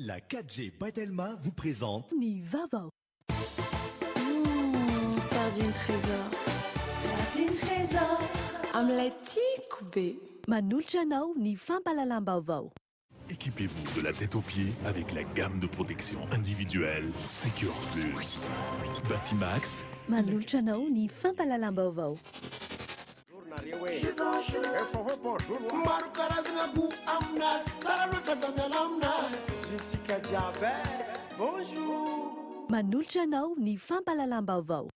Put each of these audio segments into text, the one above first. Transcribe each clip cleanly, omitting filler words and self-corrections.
La 4G by Telma vous présente Ny vaovao. Hum, sardine trésor. Sardine trésor. Amin'ilay tiako be. Manolotra anao ny fampahalalam-baovao. Équipez-vous de la tête aux pieds avec la gamme de protection individuelle Secure Plus. Batimax, Manolotra anao ny fampahalalam-baovao. Maro karazana goût aminazy, tsara loatra za miala aminazy. Tsika jiaby e. Bonjour. Manolotra anao ny fampahalalam-baovao.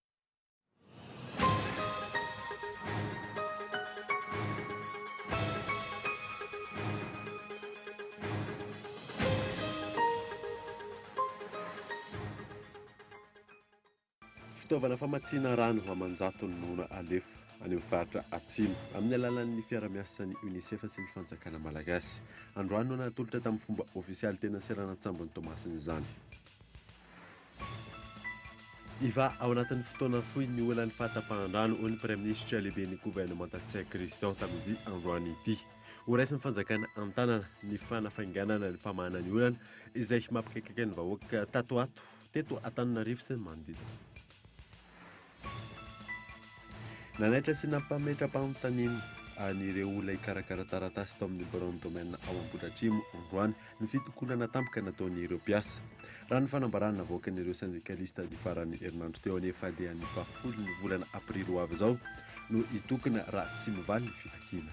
Fitaovana famatsiana rano aman-jatony no alefa any amin'ny faritra Atsimo amin'ny alalan'ny fiarahamiasan'ny Unicef sy ny fanjakana malagasy. Androany no natolotra tamin'ny fomba ofisialy teny seranan-tsambon'i Toamasina izany. Hivaha ao anatin'ny fotoana fohy ny olan'ny fahatapahan-drano, hoy ny Praiminisitra lehiben'ny governemanta Ntsay Christian tamin'ity androany ity. Horaisin'ny fanjakana an-tanana ny fanafainganana ny famahana ny olana izay mampikaikaika ny vahoaka tato ato teto Antananarivo sy ny manodidina. Nanaitra sy nampametra-panontaniana an'ireo olona hikarakara taratasy tao amin'ny biraon'ny domaine ao Ambohidratrimo androany ny fitokonana tampoka nataon'ireo mpiasa. Raha ny fanambarana navoakan'ireo sendikalista ny faran'ny herinandro teo anefa dia ny fahafolon'ny volana aprily ho avy izao no hitokona raha tsy mivaly ny fitakiana.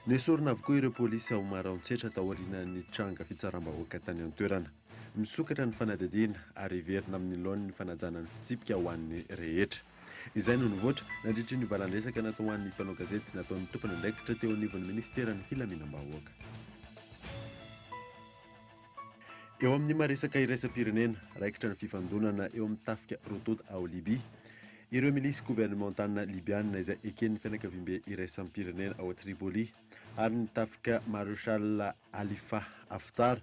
Nesorina avokoa ireo polisy ao Maroantsetra taorian'ny tranga fitsaram-bahoaka tany an-toerana. Misokatra ny fanadihadiana ary hiverina amin'ny laoniny ny fanajana ny fitsipika ho an'ny rehetra. Izay no nivoatra nandritry ny valandresaka natao ho an'ny mpanao gazety nataon'ny tompon'andraikitra teo anivon'ny minisiteran'ny filaminam-bahoaka. Eo amin'ny maresaka iraisam-pirenena, raikitra ny fifandonana eo amin'ny tafika roa tonta ao Libya. Ireo milisy governemantana Libyana izay eken'ny fianakaviambe iraisam-pirenena ao Tripoli ary ny tafika Maréchal Khalifa Haftar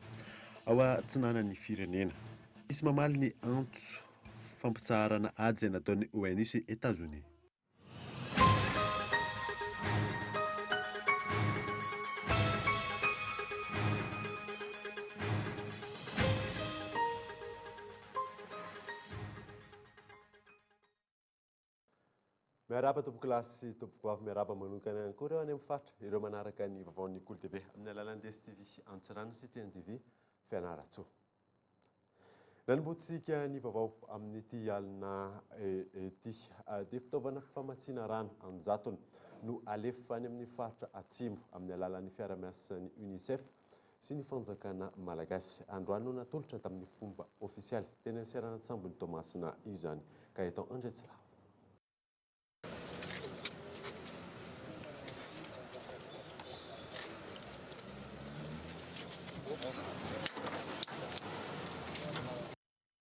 ao atsinanan'ny firenena. Misy mamaly ny antso fampitsaharana ady izay nataon'ny ONU sy Etazonia. Miarahaba tompokolahy sy tompokovavy, miarahaba manokana ihany koa ireo any amin'ny faritra, ireo manaraka ny vaovaon'ny Kolo TV amin'ny alalan'ny DSTV Antsiranana sy TNTV Fianarantsoa. Nanombohantsika ny vaovao amin'ity alina ity dia fitaovana famatsiana rano an-jatony no alefa any amin'ny faritra Atsimo amin'ny alalan'ny fiarahamiasan'ny Unicef sy ny fanjakana malagasy. Androany no natolotra tamin'ny fomba ofisialy teny amin'ny seranan-tsambon'i Toamasina izany. Gaëtan Andriatsilavo.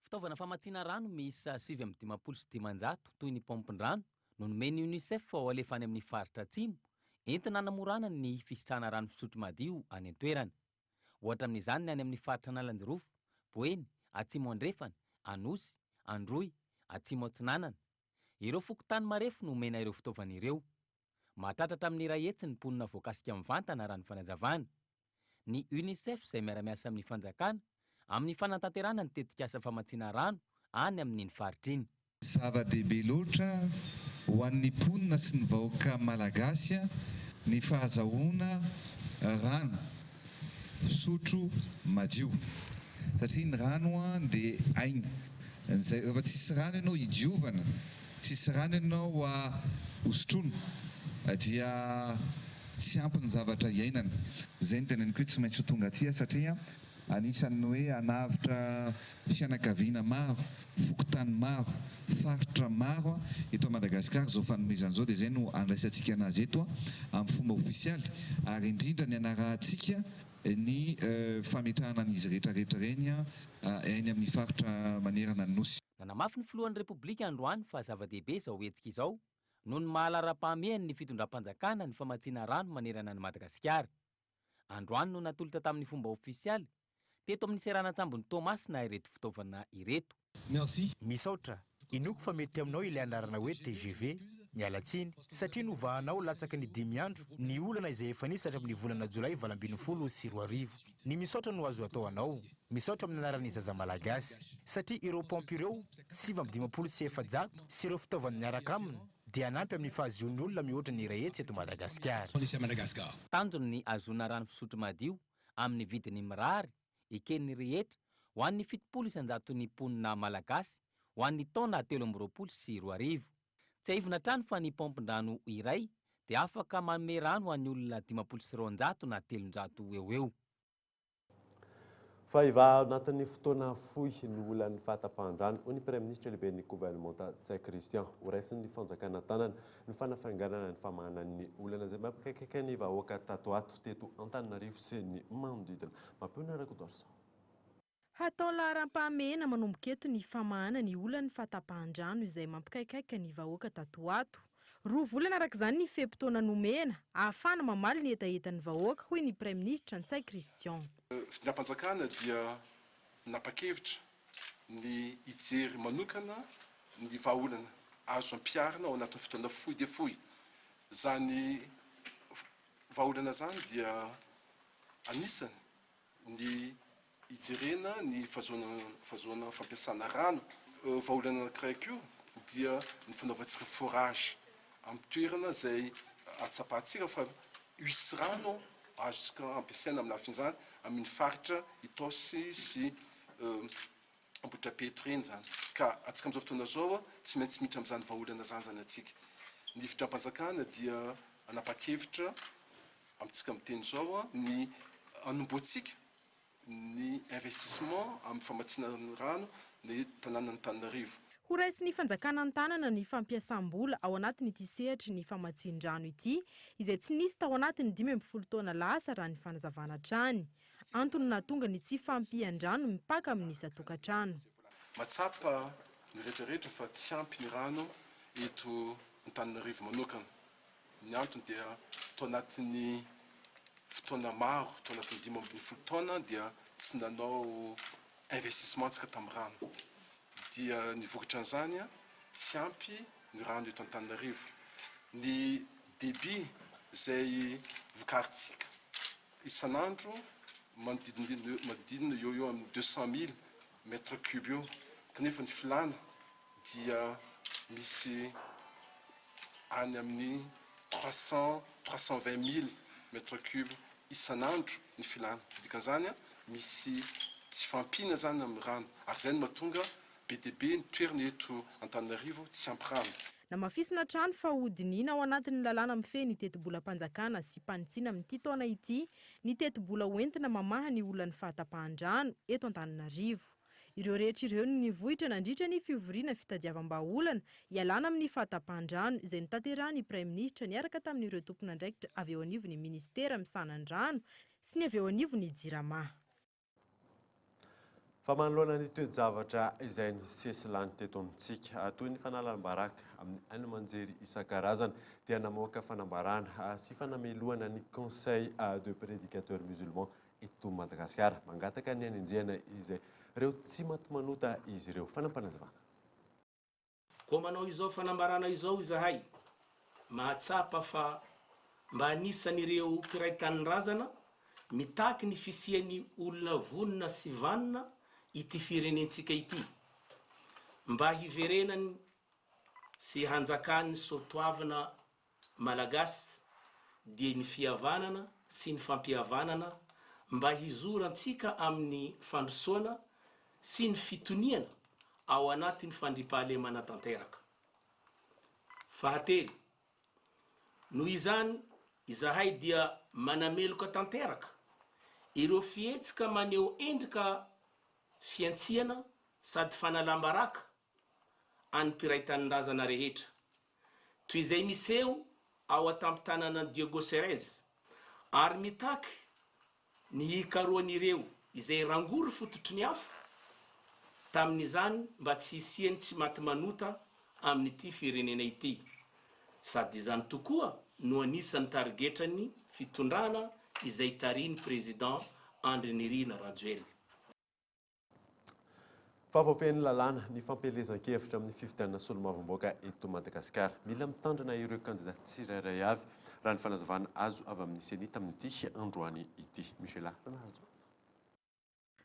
Fitaovana famatsiana rano miisa 559 toy ny paompin-drano no nomen'ny Unicef ho alefa any amin'ny faritra Atsimo, entina hanamorana ny fisitrahana rano fisotro madio any an-toerana. Ohatra amin'izany ny any amin'ny faritra Analanjirofo, Boeny, Atsimo Andrefana, Anosy, Androy, Atsimo Atsinanana. Ireo fokontany marefo no omena ireo fitaovana ireo. Mahatratra hatramin'ny 100 ny mponina voakasika mivantana raha ny fanazavana. Ny Unicef izay miara-miasa amin'ny fanjakana amin'ny fanatanterahana ny tetikasa famatsiana rano any amin'iny faritra iny. Zava-dehibe loatra ho an'ny mponina sy ny vahoaka malagasy ny fahazahoana rano fisotro madio satria ny rano dia aina. Izay rehefa tsisy rano ianao hidiovana, tsisy rano ianao hosotroina dia tsy ampy ny zavatra iainana. Izay no teneniko hoe tsy maintsy ho tonga aty aho satria anisan'ny hoe hanavotra fianakaviana maro, fokontany maro, faritra maro eto Madagasikara izao fanomezana izao dia izay no andraisantsika anazy eto amin'ny fomba ofisialy ary indrindra ny hanarahantsika ny fametrahana an'izy rehetra rehetra ireny any amin'ny faritra manerana ny Nosy. Nanamafy ny filohan'ny Repoblika androany fa zava-dehibe izao hetsika izao noho ny maha laharam-pahamehany ny fitondram-panjakana ny famatsiana rano manerana an'i Madagasikara. Androany no natolotra tamin'ny fomba ofisialy teto amin'ny seranan-tsambon'i Toamasina ireto fitaovana ireto. Merci. Misaotra. Inoako fa mety aminao ilay anarana hoe tgv. Miala tsiny, satria novahanao latsaky ny dimy andro ny olana izay efa nisy hatramin'ny volana jolay 2018. Ny misaotra no azo atao anao. Misaotra amin'ny anaran'ny zaza malagasy. Satria ireo paompy ireo, 459 sy ireo fitaovana miaraka aminy, dia hanampy amin'ny fahazoan'ny olona mihoatra ny 100 eto Madagasikara. Tanjona ny hahazoana rano fisotro madio amin'ny vidiny mirary eken'ny rehetra ho an'ny 70 isan-jaton'ny mponina malagasy ho an'ny taona 2023. Tsiahivina hatrany fa ny paompin-drano iray dia afaka manome rano ho an'ny olona 250 na 300 eo ho eo. Fa hivaha anatin'ny fotoana fohy ny olan'ny fahatapahan-drano, hoy ny Praiminisitra lehiben'ny governemanta Ntsay Christian. Horaisin'ny fanjakana an-tanana ny fanafainganana ny famahana ny olana izay mampikaikaika ny vahoaka tato ato teto Antananarivo sy ny manodidina. Mampionona Rakotoarison. Hatao laharam-pahamehana manomboka eto ny famahana ny olan'ny fahatapahan-drano izay mampikaikaika ny vahoaka tato ho ato. Roa volana araka izany ny fe-potoana nomena ahafahana mamaly ny hetahetan'ny vahoaka, hoy ny Praiminisitra Ntsay Christian. Fitondram-panjakana dia nanapa-kevitra ny hijery manokana ny vahaolana azo ampiharina ao anatin'ny fotoana fohy dia fohy. Izany vahaolana izany dia anisany ny hijerena ny fahazoana fampiasana rano. Vahaolana anankiray koa dia ny fanaovantsika forage amin'ny toerana izay ahatsapantsika fa hisy rano azontsika ampiasaina amin'ny lafin'izany amin'ny faritra Itaosy sy Ambohidrapeto ireny izany. Ka antsika amin'izao fotoana izao tsy maintsy miditra amin'izany vahaolana izany izany antsika. Ny fitondram-panjakana dia hanapa-kevitra amintsika miteny izao ny hanombohantsika ny investissement amin'ny famatsiana ny rano ny tanànan'Antananarivo. Ho raisin'ny fanjakana an-tanana ny fampiasam-bola ao anatin'ity sehatry ny famatsian-drano ity, izay tsy nisy tao anatin'ny 15 taona lasa raha ny fanazavana hatrany. Antony nahatonga ny tsy fahampian-drano mipaka amin'ny isan-tokantrano. Mahatsapa ny rehetra rehetra fa tsy ampy ny rano eto Antananarivo manokana. Ny antony dia tao anatin'ny fotoana maro, tao anatin'ny 15 taona dia tsy nanao investissement tsika tamin'ny rano. Dia ny vokatra an'izany tsy ampy ny rano eto Antananarivo. Ny débit izay vokarintsika isan'andro manodidindidina manodidina eo ho eo amin'ny 200 000 mètres cubes eo kanefa ny filàna dia misy any amin'ny 300, 320 mille mètres cubes isan'andro ny filàna. Dikan'izany misy tsy fahampiana izany amin'ny rano ary izay no mahatonga be dia be ny toerana eto Antananarivo tsy ampy rano. Namafisina hatrany fa hodinihina ao anatin'ny lalàna mifehy ny tetibolam-panjakana sy mpanitsiana amin'ity taona ity ny tetibola hoentina mamaha ny olan'ny fahatapahan-drano eto Antananarivo. Ireo rehetra ireo no nivoitra nandritra ny fivoriana fitadiavam-bahaolana hialana amin'ny fahatapahan-drano izay notanterahin'ny Praiminisitra niaraka tamin'ireo tompon'andraikitra avy eo anivon'ny Minisitera misahana ny rano sy ny avy eo anivon'ny Jirama. Fa manoloana ny toe-javatra izay nisesilany teto amintsika, toy ny fanalam-baraka amin'ny haino aman-jery isan-karazany, dia namoaka fanambarana sy fanamelohana ny Conseil de prédicateurs musulmans eto Madagasikara. Mangataka ny hanenjehana izay ireo tsy maty manota izy ireo. Fanampinazavana. Koa manao izao fanambarana izao izahay, mahatsapa fa mba anisan'ireo mpiray tanindrazana mitaky ny fisian'ny olona vonona sy vanona ity firenentsika ity, mba hiverenany sy hanjakan'ny soatoavina Malagasy dia ny fihavanana sy ny fampihavanana mba hizorantsika amin'ny fandrosoana sy ny fitoniana ao anatin'ny fandriampahalemana tanteraka. Fahatelo, noho izany izahay dia manameloka tanteraka ireo fihetsika maneho endrika fihantsiana sady fanalam-baraka an'ny mpiray tanindrazana rehetra, toy izay miseho ao an-tampon-tanànan'i Diego Ceres, ary mitaky ny hikarohan'ireo izay rangory fototry ny afo tamin'izany mba tsy hisian'ny tsy maty manota amin'ity firenena ity, sady izany tokoa no anisan'ny tarigetran'ny fitondrana izay tarihin'ny Président Andry Nirina Rajoelina. Fa voafehin'ny lalàna ny fampielezan-kevitra amin'ny fifidianana solombavambahoaka eto Madagasikara. Mila mitandrina ireo kandida tsirairay avy, raha ny fanazavana azo avy amin'ny Ceni tamin'ity androany ity. Michela Ranarintsoa.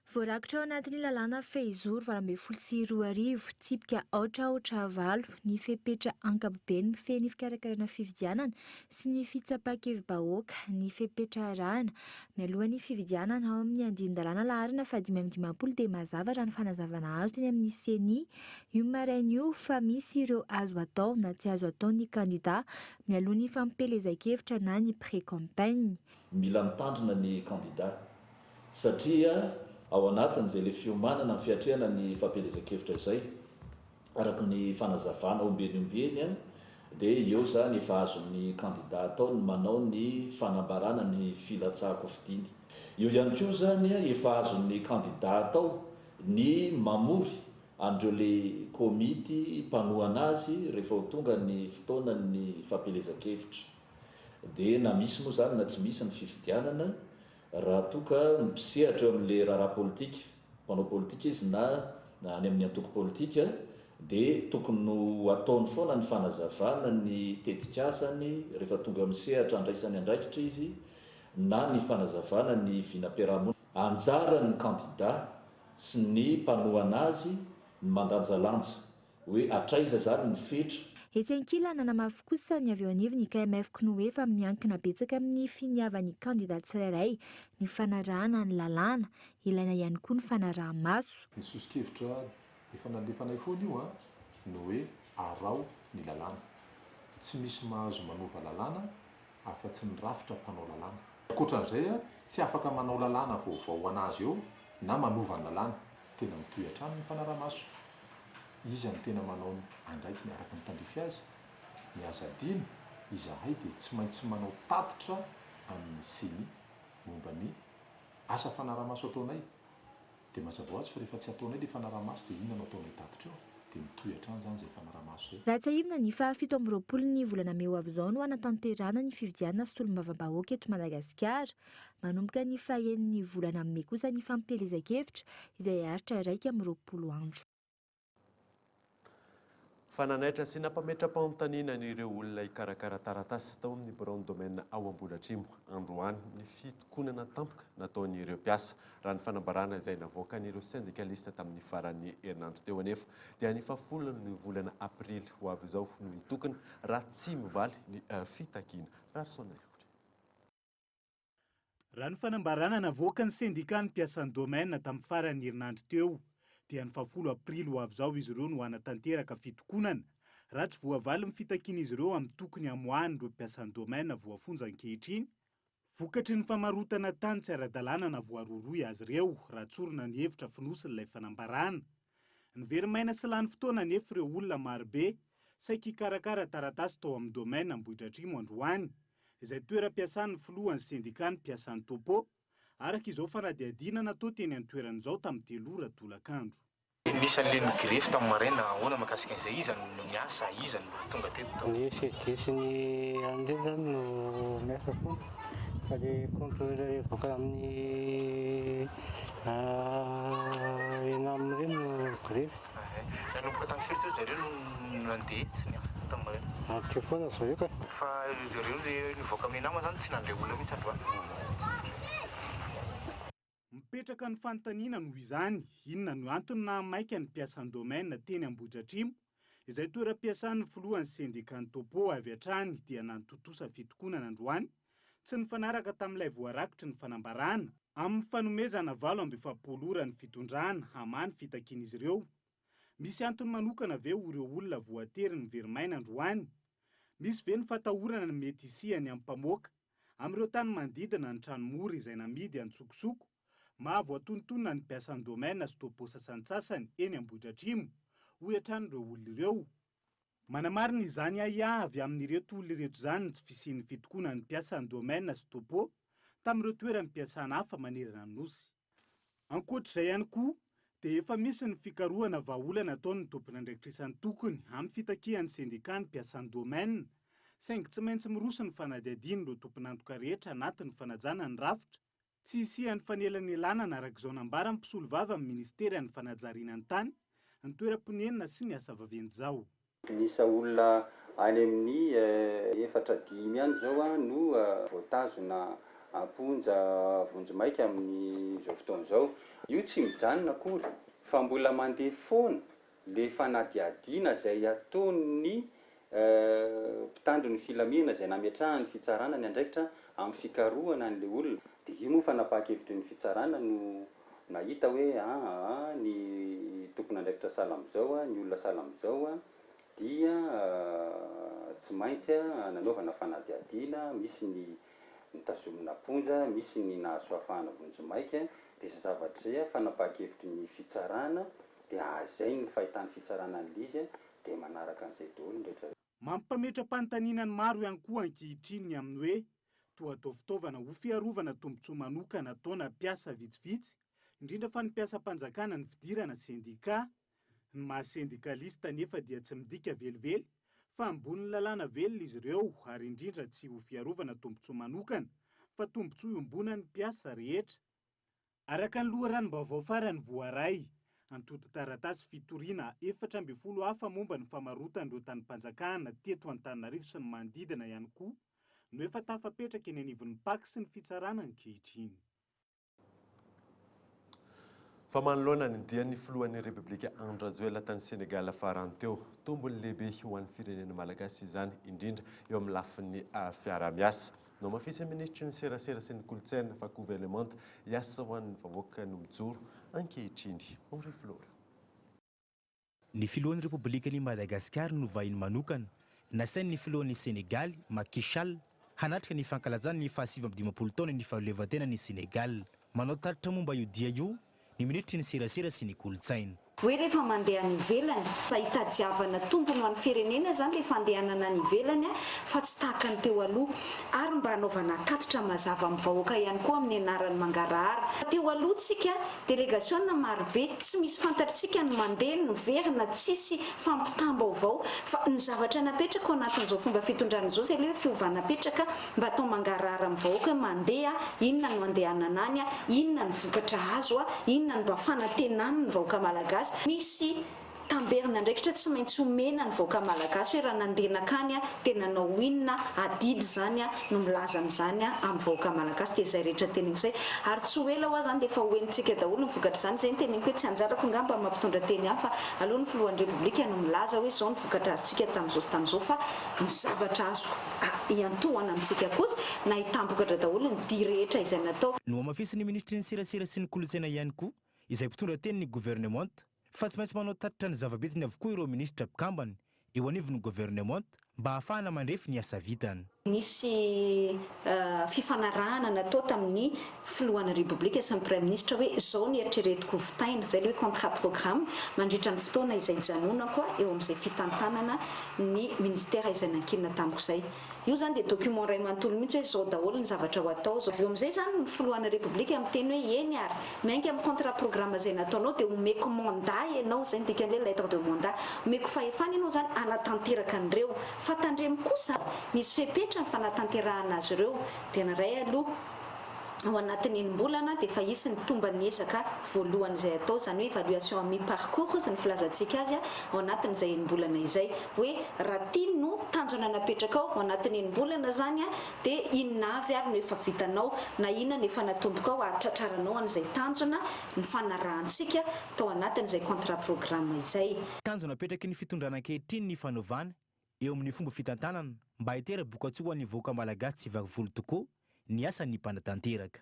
Voarakitra ao anatin'ny lalàna fehizoro 2018, tsipika aotra aotra valo, ny fepetra ankapobeny mifehy ny fikarakarana fifidianana sy ny fitsapan-kevi-bahoaka, ny fepetra arahana Mialoha ny fifidianana, ao amin'ny andinin-dalàna laharana faha-55 dia mazava raha ny fanazavana azo teny amin'ny Ceni io maraina io fa misy ireo azo atao na tsy azo atao ny kandida mialoha ny fampielezan-kevitra na ny pré-campagne. Mila mitandrina ny kandida satria ao anatin'izay ilay fiomanana amin'ny fiatrehana ny fampielezan-kevitra izay. Araka ny fanazavana ombieny ombieny dia eo izany efa azon'ny kandida atao ny manao ny fanambarana ny filatsahan-kofidiny. Eo ihany koa izany efa azon'ny kandida atao ny mamory an'ireo le komity mpanohana azy rehefa ho tonga ny fotoanan'ny fampielezan-kevitra. Dia na misy moa izany na tsy misy ny fifidianana raha toa ka mpisehatra eo amin'ilay raharaha politika mpanao politika izy na any amin'ny antoko politika dia tokony ho ataony foana ny fanazavana ny tetikasany rehefa tonga amin'ny sehatra andraisany andraikitra izy na ny fanazavana ny vinam-piarahamonina. Anjaran'ny kandida sy ny mpanohana azy ny mandanjalanja Hoe hatraiza izany ny fetra? Etsy ankilany, nanamafy kosa ny avy eo anivon'ny KMF Cnoe fa miankina betsaka amin'ny finiavan'ny kandida tsirairay ny fanarahana ny lalàna. Ilaina ihany koa ny fanaraha-maso. Ny soso-kevitra efa nalefanay foana io an, ny hoe araho ny lalàna. Tsy misy mahazo manova lalàna afa-tsy ny rafitra mpanao lalàna. Ankoatran'izay, tsy afaka manao lalàna vaovao ho an'azy eo na manova ny lalàna. Tena mitohy hatrany ny fanaraha-maso. Iza no tena manao ny andraikiny araka ny tandrify azy? Ny aza adino, izahay dia tsy maintsy manao tatitra amin'ny Ceni momba ny asa fanaraha-maso ataonay. Dia mazava ho azy fa rehefa tsy ataonay ilay fanaraha-maso dia inona no ataonay tatitra eo? Dia mitohy hatrany izany izay fanaraha-maso izay. Raha tsiahivina, ny faha 27 ny volana mey ho avy izao no hanatanterahana ny fifidianana solombavambahoaka eto Madagasikara. Manomboka ny faha enin'ny volana mey kosa ny fampielezan-kevitra izay haharitra 21 andro. Fa nanaitra sy nampametra-panontaniana an'ireo olona hikarakara taratasy tao amin'ny biraon'ny domaine ao Ambohidratrimo androany ny fitokonana tampoka nataon'ireo mpiasa. Raha ny fanambarana izay navoakan'ireo sendikalista tamin'ny faran'ny herinandro teo anefa dia ny fahafolon'ny volana aprily ho avy izao no hitokona raha tsy mivaly ny fitakiana. Raharison Naihory. Raha ny fanambarana navoakan'ny sendikan'ny mpiasan'ny domaine tamin'ny faran'ny herinandro teo dia ny fahafolo aprily ho avy izao izy ireo no hanatanteraka fitokonana raha tsy voavaly ny fitakian'izy ireo amin'ny tokony hamoahana ireo mpiasan'ny domaine voafonja ankehitriny vokatry ny famarotana tany tsy ara-dalàna na voarohirohy azy ireo raha tsorina ny hevitra fonosin'ilay fanambarana. Nivery-maina sy lany fotoana anefa ireo olona marobe saiky hikarakara taratasy tao amin'ny domaine Ambohidratrimo androany izay toeram-piasan'ny filohan'ny sendikan'ny mpiasan'ny Topo, araka izao fanadihadiana natao teny an-toerana izao tamin'ny telo ora tolakandro. Nisy an'ilay nigrefy tamin'ny maraina, ahoana mahakasika an'izay? Iza no niasa, iza no tonga teto? Ny CDS sy ny an'ireny izany no miasa foana fa ilay contrôleur boaka amin'ny ENAM ireny no grevy. Nanomboka tamin'ny firy teo zareo no nandeha tsy niasa tamin'ny maraina? Ary teo foana zareo ka. Fa zareo le nivoaka amin'ny ENAM zany tsy nandre olona mihitsy androany? Tsy nandre. Mipetraka ny fanontaniana noho izany, inona no antony nahamaika ny mpiasan'ny domaine teny Ambohidratrimo, izay toeram-piasan'ny filohan'ny sendikan'ny Topo avy hatrany dia nanotontosa fitokonana androany, tsy nifanaraka tamin'ilay voarakitry ny fanambarana, amin'ny fanomezana 48 ora ny fitondrana hamaha ny fitakian'izy ireo. Misy antony manokana ve ho ireo olona voatery niveri-maina androany? Misy ve ny fatahorana ny mety hisian'ny ampamoaka amin'ireo tany manodidina ny trano mora izay namidy an-tsokosoko, mahavoatonontonona ny mpiasan'ny domaine sy topo sasantsasany eny Ambohidratrimo, hoy hatrany ireo olona ireo. Manamarina izany ahiahy avy amin'ireto olona ireto izany ny tsy fisian'ny fitokonan'ny mpiasan'ny domaine sy topo tamin'ireo toeram-piasana hafa manerana ny Nosy. Ankoatra izay ihany koa dia efa misy ny fikarohana vahaolana ataon'ny tompon'andraikitra isan-tokony amin'ny fitakian'ny sendikan'ny mpiasan'ny domaine saingy tsy maintsy miroso ny fanadihadian'ireo tompon'antoka rehetra anatin'ny fanajana ny rafitra. Tsy hisian'ny fanelanelanana araka izao nambaran'ny mpisolovava amin'ny ministeran'ny fanajariana ny tany, ny toeram-ponenana sy ny asa vaventy izao. Miisa olona any amin'ny efatra dimy any izao no voatazona am-ponja vonjimaika amin'izao fotoana izao. Io tsy mijanona akory fa mbola mandeha foana le fanadihadiana izay ataon'ny mpitandro ny filaminana izay nametrahan'ny fitsarana ny andraikitra amin'ny fikarohana an'ilay olona. Dia io moa fanapahan-kevitry ny fitsarana no nahita hoe aa ny tompon'andraikitra sahala amin'izao, ny olona sahala amin'izao dia tsy maintsy nanaovana fanadihadiana, misy ny notazomina am-ponja, misy ny nahazo fahafahana vonjimaika, dia izay zavatra izay fanapahan-kevitry ny fitsarana dia izay ny fahitan'ny fitsarana an'ilay izy dia manaraka an'izay daholo ny rehetra rehetra. Mampametra-panontaniana ny maro ihany koa ankehitriny ny amin'ny hoe toa atao fitaovana ho fiarovana tombontsoa manokana ataona mpiasa vitsivitsy, indrindra fa ny mpiasam-panjakana ny fidirana sendika. Ny maha sendikalista anefa dia tsy midika velively fa ambonin'ny lalàna velona izy ireo ary indrindra tsy ho fiarovana tombontsoa manokana fa tombontsoa iombonan'ny mpiasa rehetra. Araka ny loharanom-baovao farany voaray, antontan-taratasy fitoriana 14 hafa momba ny famarotan'ireo tanim-panjakana teto Antananarivo sy ny manodidina ihany koa no efa tafapetraka eny anivon'ny Pac sy ny fitsarana ankehitriny. Fa manoloana ny dian'ny filohan'ny Repoblika Andry Rajoelina tany Sénégal farany teo, tombony lehibe ho an'ny firenena malagasy izany, indrindra eo amin'ny lafiny fiaraha-miasa. Nohamafisin'ny minisitry ny Serasera sy ny Kolontsaina fa governemanta hiasa ho an'ny vahoaka no mijoro ankehitriny. Henri Flora. Ny filohan'ny Repoblikan'i Madagasikara no vahiny manokana nasain'ny filohan'i Senegaly, Macky Sall, hanatrika ny fankalazana ny faha 59 taonan'ny fahaleovantenan'i Senegal. Manao tatitra momba io dia io ny minisitry ny Serasera sy ny Kolontsaina. Hoe rehefa mandeha any ivelany, mba hitadiavana tombony ho an'ny firenena izany ilay fandehanana any ivelany fa tsy tahaka ny teo aloha. Ary mba hanaovana tatitra mazava amin'ny vahoaka ihany koa amin'ny anaran'ny mangarahara. Teo aloha tsika, delegasiona marobe, tsy misy fantatritsika ny mandeha, ny miverina, tsisy fampitam-baovao. Fa ny zavatra napetraka ao anatin'izao fomba fitondrana izao izay ilay hoe fiovana apetraka, Mba atao mangarahara amin'ny vahoaka hoe mandeha, inona no andehanana any, inona ny vokatra azo, inona no mba fanantenany ny vahoaka malagasy. Misy tamberin'andraikitra tsy maintsy omena ny vahoaka malagasy hoe raha nandeha nankany dia nanao inona, adidy izany no milaza an'izany amin'ny vahoaka malagasy. Dia izay rehetra teneniko izay. Ary tsy ho ela hoa izany dia efa ho henontsika daholo ny vokatr'izany. Izay no teneniko hoe tsy anjarako angamba ny mampitondra teny ihany fa aleo ny filohan'ny Repoblika no milaza hoe izao ny vokatra azontsika tamin'izao sy tamin'izao fa ny zavatra azoko iantohana amintsika kosa, nahitam-bokatra daholo ny dihy rehetra izay natao. Nohamafisin'ny minisitry ny Serasera sy ny Kolontsaina ihany koa, izay mpitondra tenin'ny governemanta, fa tsy maintsy manao tatitra ny zava-bitany avokoa ireo minisitra mpikambana eo anivon'ny governemanta mba hahafahana mandrefy ny asa vitany. Nisy fifanarahana natao tamin'ny filohan'ny Repoblika sy ny Praiminisitra hoe izao no eritreretiko hovitaina, izay ilay hoe contrat programme, mandritra ny fotoana izay hijanonako eo amin'izay fitantanana ny ministera izay nankinina tamiko izay. Io izany dia document iray manontolo mihitsy hoe izao daholo ny zavatra ho atao. Avy eo amin'izay izany ny filohan'ny Repoblika miteny hoe eny ary, miainga amin'ny contrat programme izay nataonao dia omeko mandat ianao, izay no dikan'ilay lettre de mandat, omeko fahefana ianao izany hanatanteraka an'ireo. Fa tandremo kosa, misy fepetra ny fanatanterahana azy ireo. Dia ny iray aloha, ao anatin'ny enim-bolana dia efa hisy ny tomban'ny ezaka voalohany izay atao, izany hoe évaluation à mi-parcours hozy ny filazantsika azy ao anatin'izay enim-bolana izay. Hoe raha ity no tanjona napetrakao ao anatin'ny enim-bolana izany dia inona avy ary no efa vitanao na inona no efa natombokao hahatratraranao an'izay tanjona nifanarahantsika tao anatin'izay contrat programme izay. Tanjona apetraky ny fitondrana ankehitriny ny fanovana eo amin'ny fomba fitantanana mba hitera-bokatsoa ho an'ny vahoaka malagasy tsy vaky volo tokoa ny asan'ny mpanatanteraka.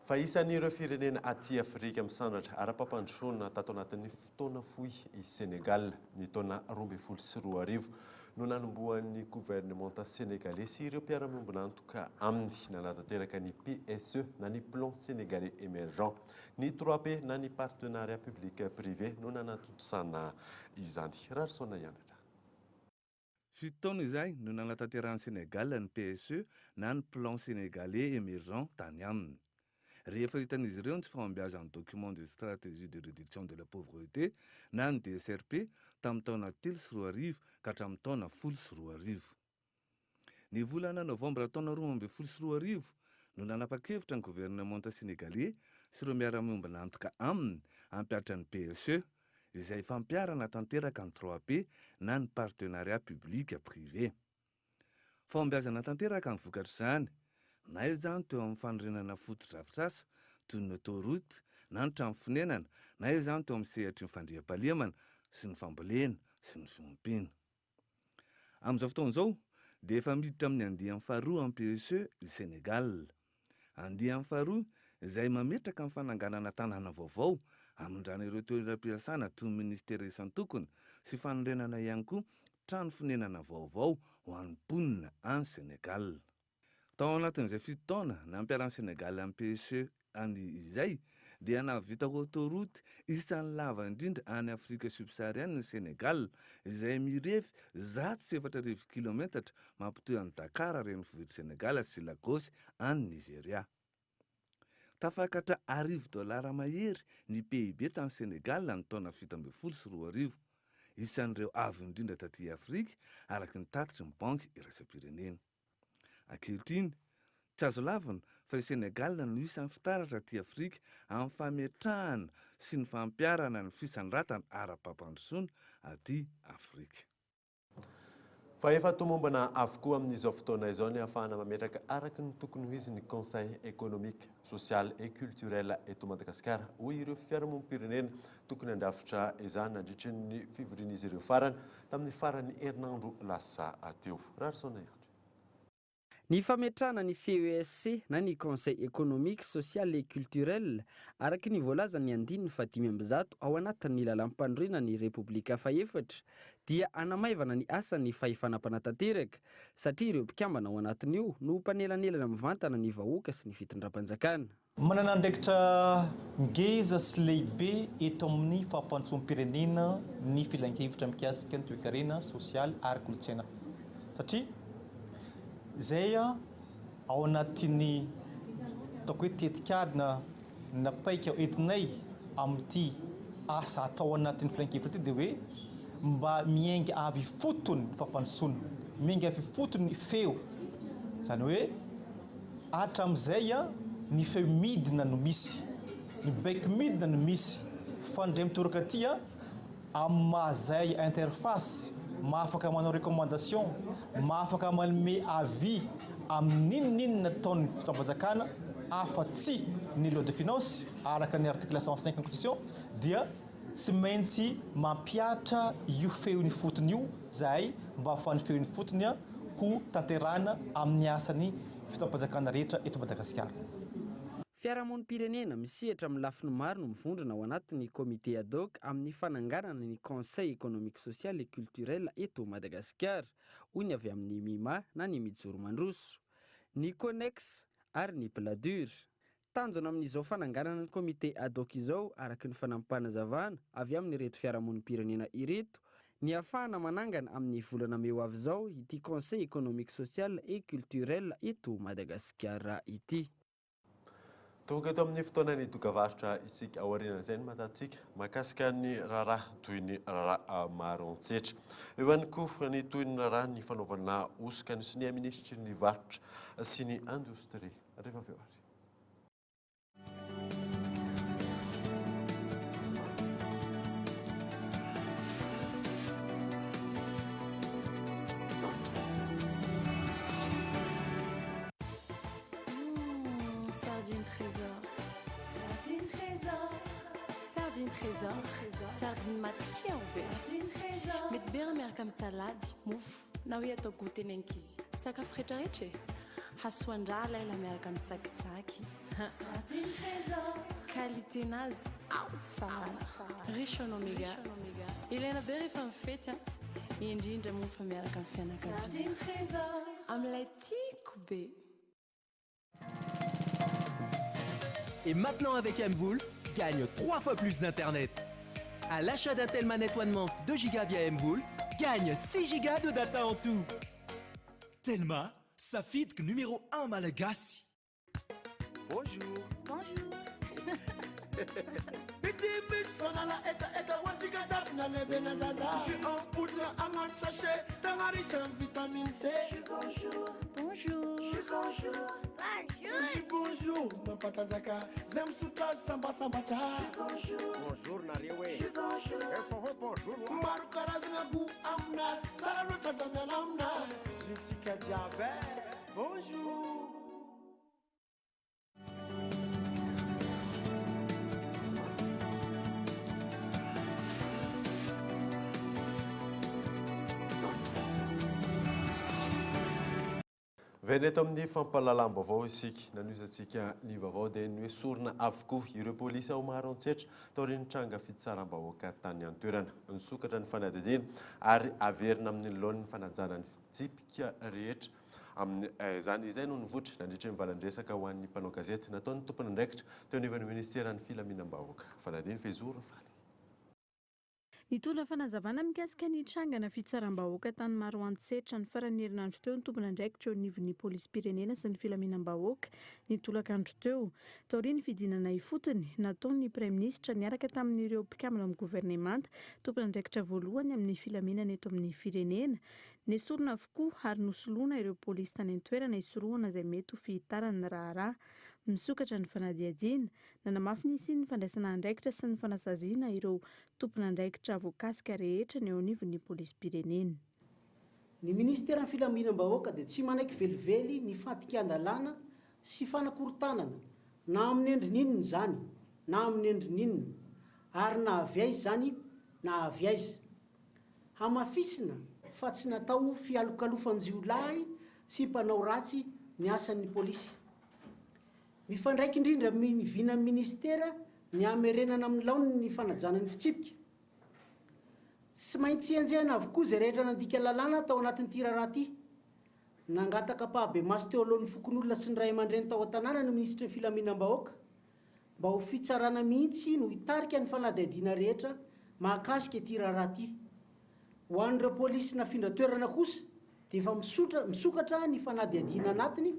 Fa isan'ireo firenena aty Afrika misandratra ara-pampandrosoana tato anatin'ny fotoana fohy i Sénégal. Ny taona 2012 no nanombohan'ny governemanta Sénégalais sy ireo mpiara-miombon'antoka aminy nanatanteraka ny PSE na ny Plan Sénégalais Émergent. Ny trois P na ny Partenariat Public Privé no nanatontosana izany. Rarisaona ihany hatrany. Fito taona izay no nanatanterahan'i Sénégal ny PSE na ny Plan Sénégalais Émergent tany aminy. Rehefa hitan'izy ireo ny tsy fahombiazan'ny Document de Stratégie de Réduction de la Pauvreté na ny DSRP tamin'ny taona 2003 ka hatramin'ny taona 2010. Ny volana novambra taona 2012 no nanapa-kevitra ny governemanta Senegaley sy ireo miara-miombona antoka aminy hampihatra ny PSE, izay fampiharana tanteraka ny 3P na ny Partenariat Public Privé. Fahombiazana tanteraka ny vokatr'izany, na izany teo amin'ny fanorenana fotodrafitrasa toy ny autoroute na ny trano fonenana, na izany teo amin'ny sehatry ny fandriampahalemana sy ny fambolena sy ny fiompiana. Amin'izao fotoana izao dia efa miditra amin'ny andiany faharoa amin'ny PSE i Sénégal. Andiany faharoa izay mametraka ny fananganana tanàna vaovao, hamindrana ireo toeram-piasana toy ny minisitera isan-tokony sy fanorenana ihany koa trano fonenana vaovao ho an'ny mponina any Sénégal. Tao anatin'izay fito taona nampiharan'i Sénégal ny PSE any izay dia nahavita autoroute isan'ny lava indrindra any Afrika subsaharienne i Sénégal izay mirefy 4100 kilometatra mampitohy an'i Dakar renivohitr'i Sénégal sy Lagos any Nizeria. Tafakatra arivo dolara mahery ny PIB tany Sénégal ny taona 2017, isan'ireo avo indrindra taty Afrika araka ny tatitry ny Banky iraisam-pirenena. Ankehitriny, tsy azo lavina fa i Sénégal no isan'ny fitaratra aty Afrika amin'ny fametrahana sy ny fampiharana ny fisandratana ara-pampandrosoana aty Afrika. Fa efa tomombana avokoa amin'izao fotoana izao ny ahafahana mametraka araka ny tokony ho izy ny Conseil économique, social et culturel eto Madagasikara, hoy ireo fiarahamonim-pirenena tokony handrafitra izany nandritry ny fivorian'izy ireo farany tamin'ny faran'ny herinandro lasa teo. Raharisaona Andry. Ny fametrahana ny CESC na ny Conseil Economique, Social et Culturel, araka ny voalazan'ny andininy faha-105 ao anatin'ny lalàmpanorenan'ny Repoblika fahefatra dia hanamaivana ny asan'ny fahefana mpanatanteraka satria ireo mpikambana ao anatin'io no ho mpanelanelana mivantana ny vahoaka sy ny fitondram-panjakana. Manana andraikitra ngeza sy lehibe eto amin'ny fampandrosoam-pirenena ny filankevitra mikasika ny toekarena, sosialy ary kolontsaina satria izay ao anatin'ny ataoko hoe tetikady na na paika entinay amin'ity asa atao anatin'ny filankevitra ity dia hoe mba miainga avy ifotony ny fampandrosoana, miainga avy ifotony ny feo, izany hoe Hatramin'izay ny feo midina no misy, ny baiko midina no misy, fa ny indray mitoraka aty amin'ny maha izay interface, maha afaka manao recommandation, maha afaka manome avis amin'inon'inona ataon'ny fitondram-panjakana afa-tsy ny loi de finance araka ny article 105 ny constitution dia tsy maintsy mampihatra io feon'ny fotony io zahay mba ahafahan'ny feon'ny fotony ho tanterahina amin'ny asan'ny fitondram-panjakana rehetra eto Madagasikara. Fiarahamonim-pirenena misehatra amin'ny lafiny maro no mivondrona ao anatin'ny Comité ad hoc amin'ny fananganana ny Conseil économique social et culturel eto Madagasikara, hoy ny avy amin'ny MIMA na ny Mijoro Mandroso, ny Conex ary ny Pladur. Tanjona amin'izao fananganana ny comité ad hoc izao, araka ny fanampim-panazavana avy amin'ireto fiarahamonim-pirenena ireto, ny hahafahana manangana amin'ny volana mey ho avy izao ity Conseil économique social et culturel eto Madagasikara ity. Tonga eto amin'ny fotoanan'ny dokavarotra isika. Aorianan'izay ny matantsika mahakasika ny raharaha toy ny raharaha Maroantsetra. Eo ihany koa ny toy ny raharaha ny fanaovana hosoka ny sonia minisitry ny varotra sy ny indostria. Rehefa avy eo ary. Sardine trésor. Sardine trésor. Sardine trésor. Sardine matsiro be. Sardine trésor. Mety be raha miaraka amin'ny salady, mofo na hoe atao goûter ny ankizy. Sakafo rehetrarehetra e. Hasoan-draha laila miaraka amin'ny tsakitsaky. Sardine trésor. Qualité nazy ao tsara. Riche en oméga. Ilaina be rehefa mifety an. Indrindra moa fa miaraka amin'ny fianakaviana. Sardine trésor. Amin'ilay tiako be. Et maintenant avec Mvoul, gagne 3 fois plus d'internet. À l'achat d'un Telma Net One Month 2 Go via Mvoul, gagne 6 Go de data en tout. Telma, safidiko numéro 1 malagasy. Bonjour. Bonjour. Ity misy fanala hetaheta ho antsika jiaby na lehibe na zaza. Jus en poudre agnaty sachet, tagnarisa ny vitamine C. Bonjour. Bonjour. Bonjour. Bonjour. Bonjour mampatanjaka zay misotra azy sambasambatra. Bonjour nareo e. Efa hoe bonjour. Maro karazagna goût aminazy tsara loatra aza miala aminazy. Jus-tsika jiaby e. Bonjour. Miverina eto amin'ny fampahalalam-baovao isika. Nanohizantsika ny vaovao dia noesorina avokoa ireo polisy ao Maroantsetra taorian'ny tranga fitsaram-bahoaka tany an-toerana. Nisokatra ny fanadihadiana ary averina amin'ny laoniny fanajana ny fitsipika rehetra amin'izany. Izay no nivoitra nandritra ny valan-dresaka ho an'ny mpanao gazety nataon'ny tompon'andraikitra teo anivon'ny minisiteran'ny filaminam-bahoaka. Fanadihadiana Fehizoro Faly. Nitondra fanazavana mikasika ny trangana fitsaram-bahoaka tany Maroantsetra ny faran'ny herinandro teo ny tompon'andraikitra eo anivon'ny polisim-pirenena sy ny filaminam-bahoaka ny tolakandro teo. Taorian'ny fidinana ifotony nataon'ny Praiminisitra niaraka tamin'ireo mpikambana amin'ny governemanta, tompon'andraikitra voalohany amin'ny filaminana eto amin'ny firenena, nesorina avokoa ary nosoloana ireo polisy tany an-toerana hisorohana izay mety ho fihitaran'ny raharaha. Misokatra ny fanadihadiana. Nanamafy ny hisian'ny fandraisana andraikitra sy ny fanasaziana ireo tompon'andraikitra voakasika rehetra ny eo anivon'ny polisim-pirenena. Ny Minisiteran'ny Filaminam-bahoaka dia tsy manaiky velively ny fandikan-dalàna sy fanakorontanana na amin'ny endriny inona izany na amin'ny endriny inona ary na avy aiza izany na avy aiza. Hamafisina fa tsy natao ho fialokalofan-jiolahy sy mpanao ratsy ny asan'ny polisy. Mifandraika indrindra amin'ny vinan'ny minisitera ny hamerenana amin'ny laoniny ny fanajana ny fitsipika. Tsy maintsy henjehina avokoa izay rehetra nandika lalàna tao anatin'ity raharaha ity. Nangataka ampahabemaso teo alohan'ny fokonolona sy ny ray aman-dreny tao an-tanàna ny minisitry ny filaminam-bahoaka mba ho fitsarana mihitsy no hitarika ny fanadihadiana rehetra mahakasika ity raharaha ity. Ho an'ireo polisy nafindra toerana kosa dia efa misotra misokatra ny fanadihadiana anatiny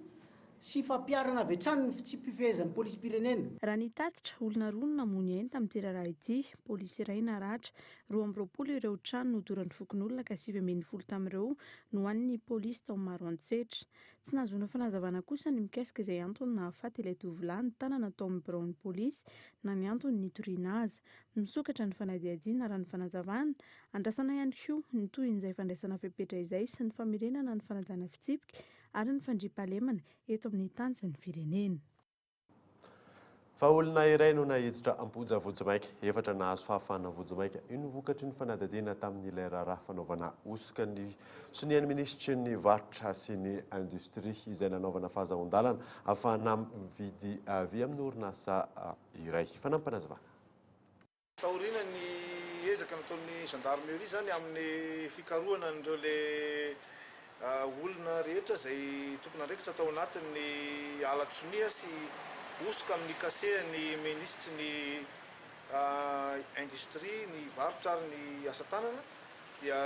sy fampiharana avy hatrany ny fitsipi-pifehezan'ny polisim-pirenena. Raha ny tatitra, olona roa no namoy ny ainy tamin'ity raharaha ity, polisy iray naratra. 22 ireo trano nodoran'ny fokonolona ka 19 tamin'ireo no an'ny polisy tao Maroantsetra. Tsy nahazoana fanazavana kosa ny mikasika izay antony nahafaty ilay tovolahy notanana tao amin'ny biraon'ny polisy na ny antony nitoriana azy. Misokatra ny fanadihadiana raha ny fanazavana. Andrasana ihany koa ny tohin'izay fandraisana fepetra izay sy ny famerenana ny fanajana fitsipika ary ny fandriampahalemana eto amin'ny tany sy ny firenena. Fa olona iray no naiditra am-ponja vonjimaika, efatra nahazo fahafahana vonjimaika. Io no vokatry ny fanadihadiana tamin'ilay raharaha fanaovana hosoka ny sonian'ny minisitry ny varotra sy ny indostria izay nanaovana fahazahoan-dalana ahafahana mividy vy amin'ny orinasa iray. Fanampinazavana. Taoriana ny ezaka nataon'ny gendarmerie izany amin'ny fikarohana an'ireo le olona rehetra izay tompon'andraikitra tao anatin'ny hala-tsonia sy hosoka amin'ny cachet-n'ny minisitry ny industrie, ny varotra ary ny asa tanana Dia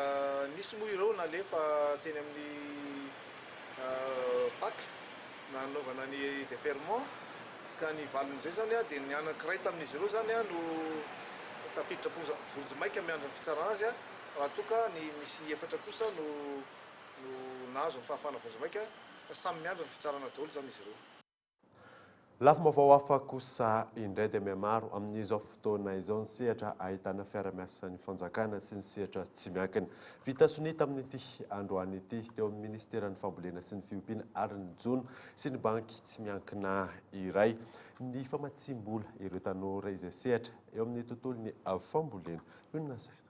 nisy moa ireo nalefa teny amin'ny Pac nanaovana ny deferment ka ny valin'izay izany dia ny anankiray tamin'izy ireo izany no tafiditra am-ponja vonjimaika miandry ny fitsarana azy raha toa ka ny misy efatra kosa no no nahazo ny fahafahana vonjimaika fa samy miandry ny fitsarana daholo izany izy ireo. Lafim-baovao hafa kosa indray dia mihamaro amin'izao fotoana izao ny sehatra ahitana fiara-miasan'ny fanjakana sy ny sehatra tsy miankina. Vita sonia tamin'ity androany ity teo amin'ny minisiteran'ny fambolena sy ny fiompiana ary ny jono sy ny banky tsy miankina iray ny famatsiam-bola ireo tanora izay sehatra eo amin'ny tontolon'ny fambolena. Io no nasaina.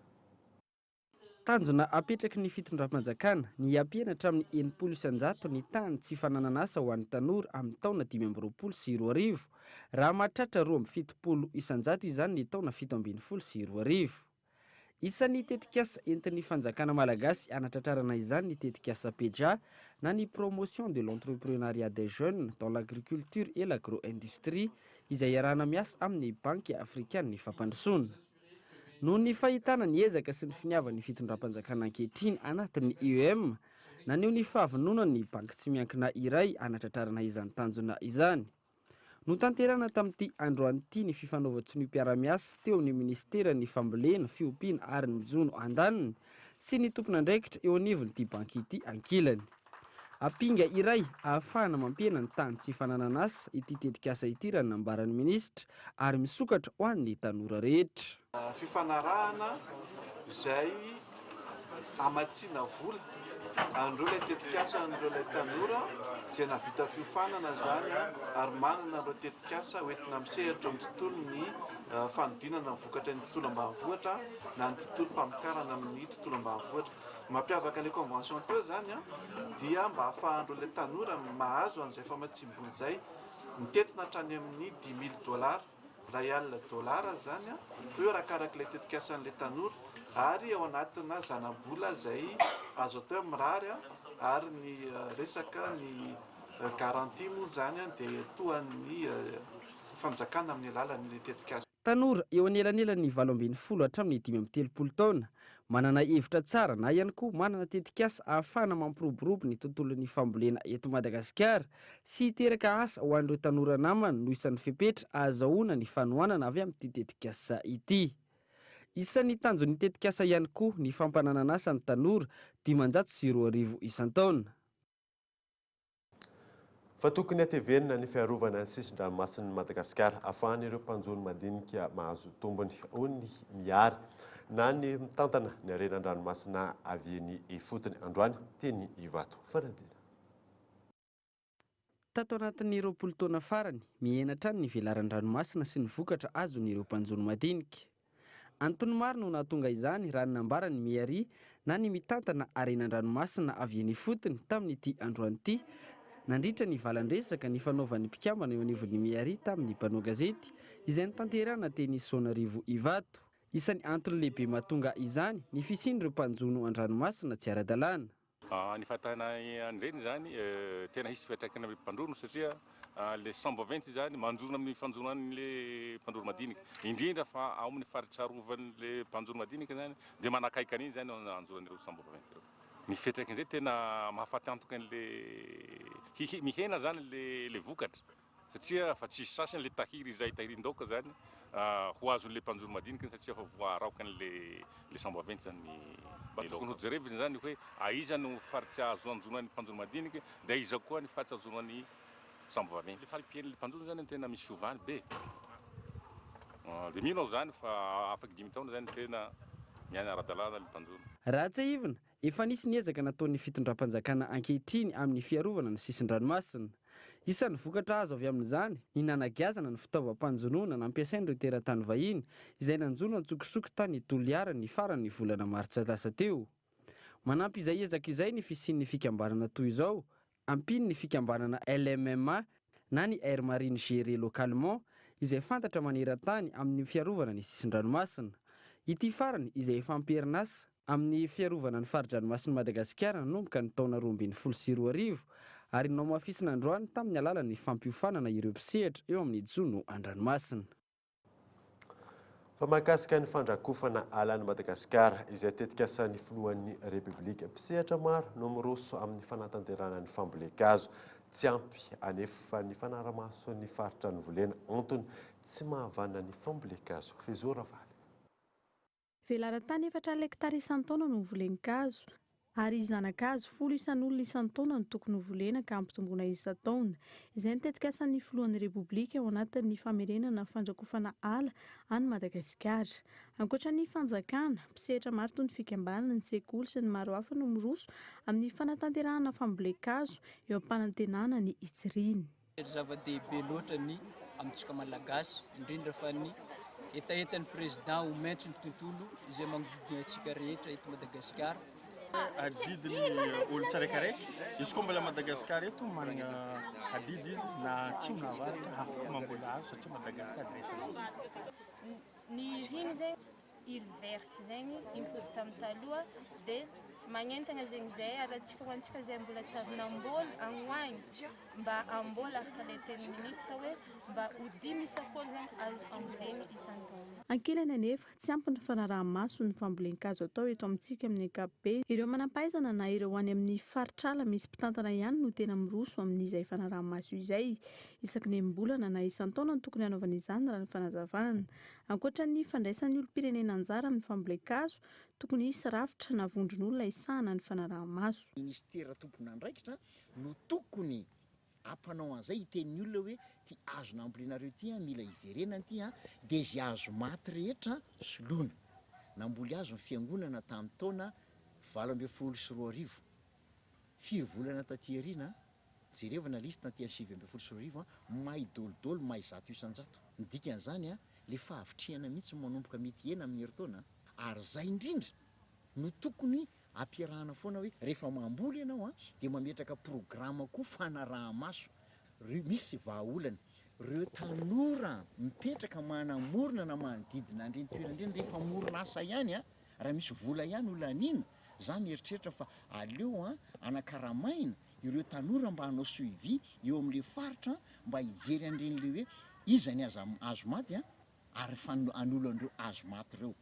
Tanjona apetraky ny fitondram-panjakana ny hampiana hatramin'ny 60% ny tahan'ny tsy fananan'asa ho an'ny tanora amin'ny taona 2025, raha mahatratra 72% izany ny taona 2017. Isan'ny tetikasa entin'ny fanjakana malagasy hanatratrarana izany ny tetikasa PEJA na ny Promotion de l'entrepreneuriat des jeunes dans l'agriculture et l'agro-industrie izay iarahana miasa amin'ny Banky afrikan'ny fampandrosoana. Noho ny fahitana ny ezaka sy ny finiavan'ny fitondram-panjakana ankehitriny anatin'ny IEM, naneho ny fahavononany ny banky tsy miankina iray hanatratrarana izany tanjona izany. Notanterahina tamin'ity androany ity ny fifanaovan-tsoniam-piarahamiasa teo amin'ny minisiteran'ny Fambolena, Fiompiana ary ny Jono andaniny sy ny tompon'andraikitra eo anivon'ity banky ity ankilany. Ampinga iray ahafahana mampihena ny tahan'ny tsy fananan'asa ity tetikasa ity raha ny nambaran'ny minisitra ary misokatra ho an'ny tanora rehetra. Fifanarahana izay hamatsiana vola an'ireo ilay tetikasa an'ireo ilay tanora izay nahavita fiofanana izany ary manana ireo tetikasa hoentina misehatra eo amin'ny tontolon'ny fanodinana ny vokatra ny tontolo ambanivohitra na ny tontolom-pamokarana amin'ny tontolo ambanivohitra. Ny mampiavaka ilay convention teo izany dia mba ahafahan'ireo ilay tanora mahazo an'izay famatsiam-bola izay mitentina hatrany amin'ny 5000 dollars, iray alina dollars izany fa io arakarak'ilay tetikasan'ilay tanora ary ao anatina zana-bola izay azo atao hoe mirary ary ny resaka ny garantie moa izany dia tohan'ny fanjakana amin'ny alalan'ilay tetikasa. Tanora eo anelanelan'ny 18 hatramin'ny 35 taona, manana hevitra tsara na ihany koa manana tetikasa ahafahana mampiroborobo ny tontolon'ny fambolena eto Madagasikara sy hiteraka asa ho an'ireo tanora namany no isan'ny fepetra ahazahoana ny fanohanana avy amin'ity tetikasa ity. Isan'ny tanjon'ny tetikasa ihany koa ny fampananan'asa ny tanora 2500 isan-taona. Fa tokony hatevenina ny fiarovana ny sisin-dranomasin'i Madagasikara ahafahan'ireo mpanjono madinika mahazo tombony, hoy ny Mihary na ny mitantana ny harena an-dranomasina avy eny ifotony androany teny Ivato. Fanadina. Tato anatin'ny 20 taona farany, mihena hatrany ny velaran-dranomasina sy ny vokatra azon'ireo mpanjono madinika. Antony maro no nahatonga izany raha ny nambaran'ny Mihari na ny mitantana harena an-dranomasina avy eny ifotony tamin'ity androany ity nandritra ny valan-dresaka nifanaovan'ny mpikambana eo anivon'ny Mihari tamin'ny mpanao gazety izay notanterahina teny Soanarivo Ivato. Isan'ny antony lehibe mahatonga izany ny fisian'ireo mpanjono an-dranomasina tsy ara-dalàna. Ny fahatana an'ireny izany tena hisy fiantraikany amin'ny mpandrono satria le sambo vaventy izany manjono amin'ny fanjonan'le mpandrono madinika, indrindra fa ao amin'ny faritra arovan'le mpanjono madinika izany dia manakaiky an'iny izany anjonan'ireo sambo vaventy ireo. Ny fiantraikan'izay tena mahafaty antoka an'le hihi mihena izany le le vokatra. Satria fa tsisy sasany le tahiry izay tahirin-daoka zany ho azon'le mpanjono madinika satria efa voaraokan'le le sambo vaventy zany ny Mba tokony ho jerevina zany hoe aiza no faritsy azo anjonan'ny mpanjono madinika de aiza koa ny faritsy anjonan'ny sambo vaventy. Le fari-piainan'le mpanjono zany no tena misy fiovany be. De mino aho zany fa afaky dimy taona zany tena miaina ara-dalàna le mpanjono. Raha tsiahivina, Efa nisy ny ezaka nataon'ny fitondram-panjakana ankehitriny amin'ny fiarovana ny sisin-dranomasina. Isan'ny vokatra azo avy amin'izany ny nanagiazana ny fitaovam-panjonoana nampiasain'ireo teratany vahiny izay nanjono antsokosoko tany Toliara ny faran'ny volana martsa lasa teo. Manampy izay ezaka izay ny fisian'ny fikambanana toy izao, ampian'ny fikambanana LMMA na ny Aire Marine Gérée Localement izay fantatra maneran-tany amin'ny fiarovana ny sisin-dranomasina. Ity farany izay efa am-perinasa amin'ny fiarovana ny fari-dranomasin'i Madagasikara nanomboka ny taona 2012 ary nohamafisina androany tamin'ny alalan'ny fampiofanana ireo mpisehatra eo amin'ny jono an-dranomasina. Fa mahakasika ny fandrakofana ala an'i Madagasikara, izay tetikasan'ny filohan'ny Repoblika, mpisehatra maro no miroso amin'ny fanatanterahana ny fambolen-kazo. Tsy ampy anefa ny fanarahamaso ny faritra novolena, antony tsy mahavanona ny fambolen-kazo. Fezo Ravaly. Velaran-tany 40 hektara isan-taona no hovolen-kazo, ary zana-kazo 10 isan'olona isan-taona no tokony hovolena ka hampitomboina isan-taona. Izay ny tetikasan'ny filohan'ny Repoblika ao anatin'ny famerenana ny fandrakofana ala any Madagasikara. Ankoatra ny fanjakana, mpisehatra maro toy ny fikambanana, ny sekoly sy ny maro hafa no miroso amin'ny fanatanterahana fambolen-kazo eo am-panantenana ny hitsiriany. Zava-dehibe loatra ny amintsika Malagasy, indrindra fa ny hetahetan'ny Président ho maitso ny tontolo izay magnodidina antsika rehetra eto Madagasikara. Adidy ny olo tsiraikaraiky, izy koa mbola Madagascar eto managna adidy izy na atsimo na avaratra afaka mamboly hazo satria Madagascar dia isan'ny. Ny riny zegny Île verte zegny nimpody tamin'ny taloha dia magnentagna zegny zay ary antsika ho antsika zay mbola tsy avy namboly agny ho agny. mba hamboly araka ilay tenin'ny ministra hoe mba ho dimy isam-polo zany azo amboleny isan-taona. Ankilany anefa, tsy ampy ny fanaraha-maso ny fambolen-kazo atao eto amintsika amin'ny ankapobeny. Ireo manam-pahaizana na ireo any amin'ny faritr'ala misy mpitantana ihany no tena miroso amin'izay fanaraha-maso izay. Isaky ny enim-bolana na isan-taona no tokony hanaovana izany raha ny fanazavana. Ankoatra ny fandraisan'ny olom-pirenena anjara amin'ny fambolen-kazo, tokony hisy rafitra na vondron'olona hisahana ny fanaraha-maso. Ministera tompon'andraikitra no tokony hampanao an'izay, hiteny ny olona hoe ty hazo nambolenareo ty an, mila hiverenana ty an, dia izay hazo maty rehetra soloina. Namboly hazo ny fiangonana tamin'ny taona 2018. Firy volana taty aoriana, jerevana ilay izy taty amin'ny 2019 an, may dolidoly, may 100%. Ny dikan'izany an, ilay fahavitrihana mihitsy no manomboka mety hihena amin'ny herintaona an. Ary izay indrindra no tokony ampiarahana foana hoe rehefa mamboly ianao an, dia mametraka programa koa fanaraha-maso. Reo misy vahaolana. Reo tanora mipetraka manamorona na manodidina an'ireny toerana ireny rehefa hamorona asa ihany an, raha misy vola ihany ho laniana, za mieritreritra fa aleo an anakaramaina ireo tanora mba hanao suivi eo amin'le faritra mba hijery an'ireny le hoe iza ny aza hazo maty an, ary hanolo an'ireo hazo maty ireo.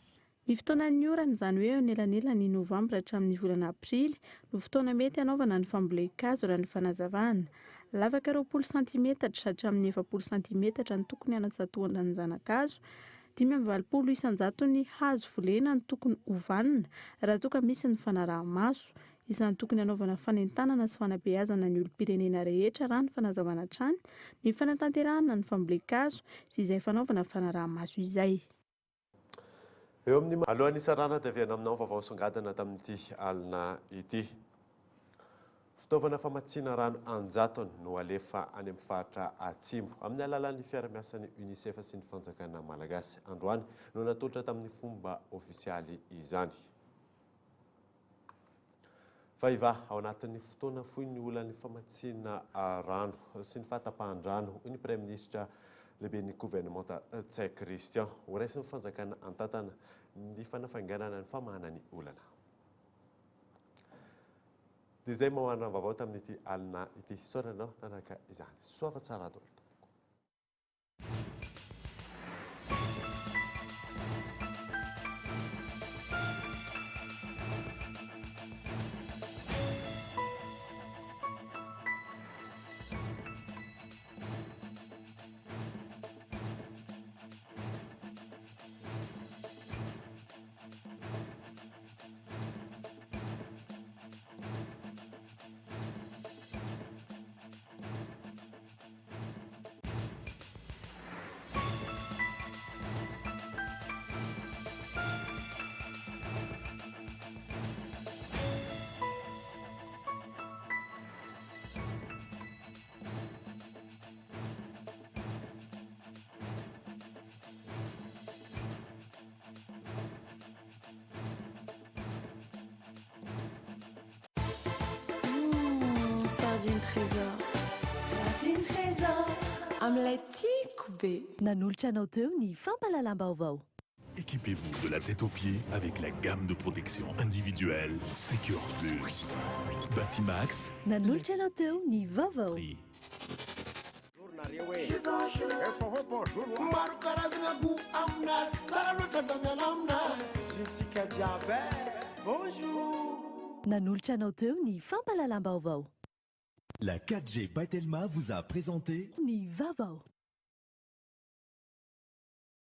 Ny fotoanan'ny orana, izany hoe eo anelanelan'ny novambra hatramin'ny volana aprily, no fotoana mety hanaovana ny fambolen-kazo raha ny fanazavana. Lavaka 20 santimetatra hatramin'ny 40 santimetatra no tokony hanatsatohana ny zana-kazo. 85 isan-jaton'ny hazo volena no tokony ho vanona raha toa ka misy ny fanaraha-maso. Isan'ny tokony hanaovana fanentanana sy fanabeazana ny olom-pirenena rehetra raha ny fanazavana hatrany ny fanatanterahana ny fambolen-kazo sy izay fanaovana fanaraha-maso izay. Eo amin'ny Alohan'ny hisarahana dia averina aminao ny vaovao nisongadina tamin'ity alina ity. Fitaovana famatsiana rano an-jatony no alefa any amin'ny faritra Atsimo amin'ny alalan'ny fiara-miasan'ny Unicef sy ny fanjakana malagasy. Androany no natolotra tamin'ny fomba ofisialy izany. Fa hivaha ao anatin'ny fotoana fohy ny olan'ny famatsiana rano sy ny fahatapahan-drano, hoy ny Praiminisitra lehiben'ny governemanta Ntsay Christian. Horaisin'ny fanjakana an-tantana ny fanafainganana ny famahana ny olana. Dia izay mamoahana vaovao tamin'ity alina ity. Isaorana anao nanaraka izany. Soava tsara daholo tompoko. Sardine Trésor. Sardine Trésor. Amin'ilay tiako be. Nanolotra anao teo ny fampahalalam-baovao. Équipez-vous de la tête aux pieds avec la gamme de protection individuelle Secure Plus. Batimax. Nanolotra anao teo ny vaovao. Maro karazana goût aminazy, tsara loatra za miala aminazy. Zotsika jiaby eh, bonjour. Nanolotra anao teo ny fampahalalam-baovao. La 4G by Telma vous a présenté Ny vaovao.